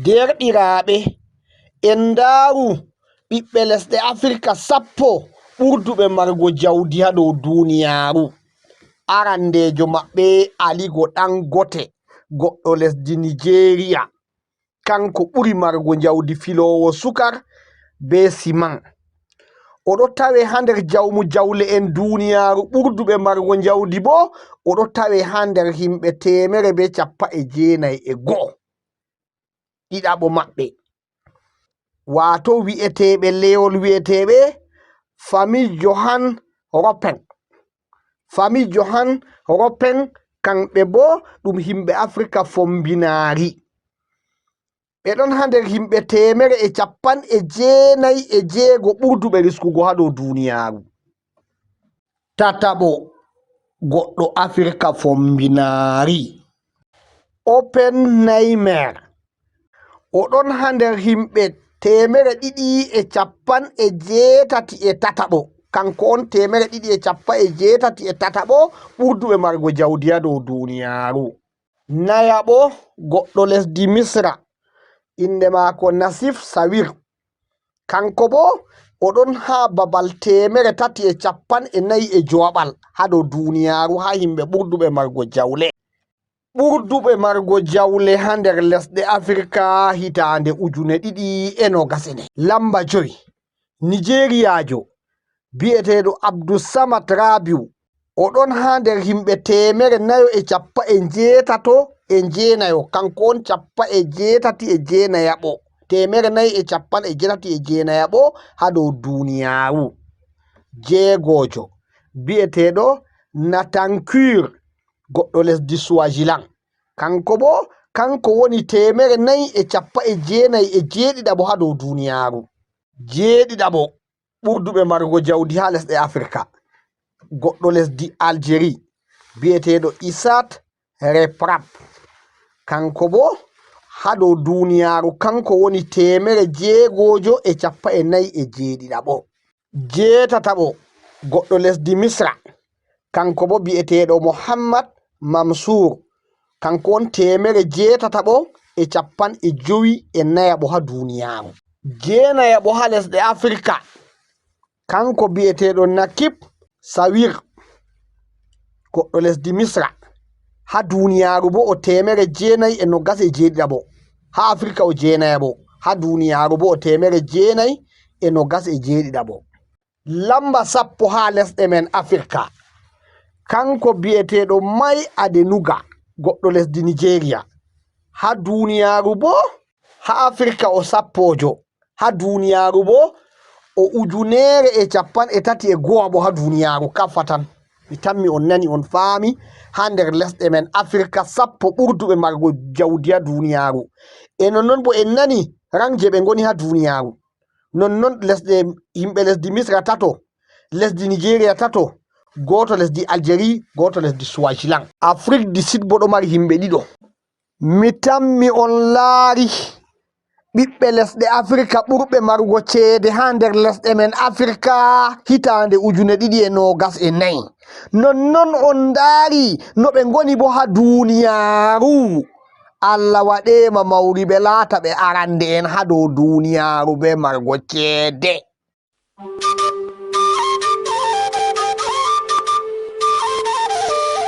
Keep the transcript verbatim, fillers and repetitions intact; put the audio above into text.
Deerɗiraaɓe, en ndaaru ɓiɓɓe lesɗe Afirka sappo ɓurduɓe margo jawdi haa dow duuniyaaru. Arandeejo maɓɓe, Aliko Dangote, goɗɗo lesdi Nijeeriya. Kanko ɓuri margo jawdi, filoowo sukar bee siman. O ɗo tawe haa nder jawmu jawle'en duuniyaaru ɓurduɓe margo jawdi boo, o ɗo tawe haa nder yimɓe teemere bee cappanɗe jeenayi e go'o. Ɗiɗaɓo maɓɓe, waato wi'eteeɓe leyol wi'eteeɓe Famille Johan Ropen. Famille Johan Ropen, kamɓe boo ɗum yimɓe Afirka Fombinaari. Ɓe ɗon haa nder yimɓe teemere e cappanɗe jeenayi e jeego ɓurduɓe riskugo haa dow duuniyaaru. Tataɓo, goɗɗo Afirka Fombinaari, Oppenheimer. O ɗon haa nder yimɓe teemere ɗiɗi e cappanɗe jeetati e tataɓo. Kanko on teemere ɗiɗi e cappanɗe jeetati e tataɓo ɓurduɓe margo jawdi haa dow duuniyaaru. Nayaɓo, goɗɗo lesdi Misra, innde maako Nasif Sawir. Kanko boo, o ɗon haa babal teemere tati e cappanɗe nayi e jowaɓal haa dow duuniyaaru haa yimɓe ɓurduɓe margo jawle. Ɓurduɓe margo jawle haa nder lesɗe Afirka hitaande ujune ɗiɗi e noogas e nayi. Lamba jowi, Nijeeriyaajo bi'eteeɗo Abdussamad Rabiu. O ɗon haa nder yimɓe teemere nayo e cappanɗe njeetato e jeenayo. Kanko on cappanɗe jeetati e jeenayaɓo. Teemere nayi e cappanɗe jeetati e jeenayaɓo haa dow duuniyaaru. Jeegoojo, bi'eteeɗo Natankur, goɗɗo lesdi Swaziland. Kanko boo, kanko woni teemere nayi e cappanɗe jeenayi e jeeɗiɗaɓo haa dow duuniyaaru. Jeeɗiɗaɓo, ɓurduɓe margo jawdi haa lesɗe Afirka, goɗɗo lesdi Algérie, bi'eteeɗo Isat Reprap. Kanko boo, haa dow duuniyaaru, kanko woni teemere jeegoojo e cappanɗe nayi e jeeɗiɗaɓo. Jeetataɓo, goɗɗo lesdi Misra, kanko boo bi'eteeɗo Mohammad Mansour. Kanko on teemere jeetataɓo e cappanɗe jowi e nayaɓo haa duuniyaaru. Jeenayaɓo haa lesɗe Afirka, kanko bi'eteeɗo Nakib Sawir, goɗɗo lesdi Misra. Haa duuniyaaru boo, o teemere jeenayi e noogas e jeeɗiɗaɓo. Haa Afirka, o jeenayaɓo. Haa duuniyaaru boo, o teemere jeenayi e noogas e jeeɗiɗaɓo. Lamba sappo haa lesɗe men Afirka, kanko bi'eteeɗo Mai Adenuga, goɗɗo lesdi Nijeeriya. Haa duuniyaaru boo, haa Afirka o sappoojo, haa duuniyaaru boo o ujuneere e cappanɗe tati e go'aɓo haa duuniyaaru kafa tan. Mi tammi on nani, on faami, haa nder lesɗe men Afirka sappo ɓurduɓe margo jawdi haa duuniyaaru. E nonnon boo en nani rang je ɓe ngoni haa duuniyaaru. Nonnon lesɗe, yimɓe lesdi Misra tato, lesdi Nijeeriya tato, gooto lesdi Algérie, gooto lesdi Swaziland. Afrik du Sud boo ɗo mari yimɓe ɗiɗo. Mi tammi on laari ɓiɓɓe lesɗe Afirka ɓurɓe marugo ceede haa nder lesɗe men Afirka hitaande ujune ɗiɗi e noogas e nayi. Nonnon on ndaari no ɓe ngoni boo haa duuniyaaru. Allah waɗeema mawri, ɓe laata ɓe arande'en haa dow duuniyaaru bee marugo ceede.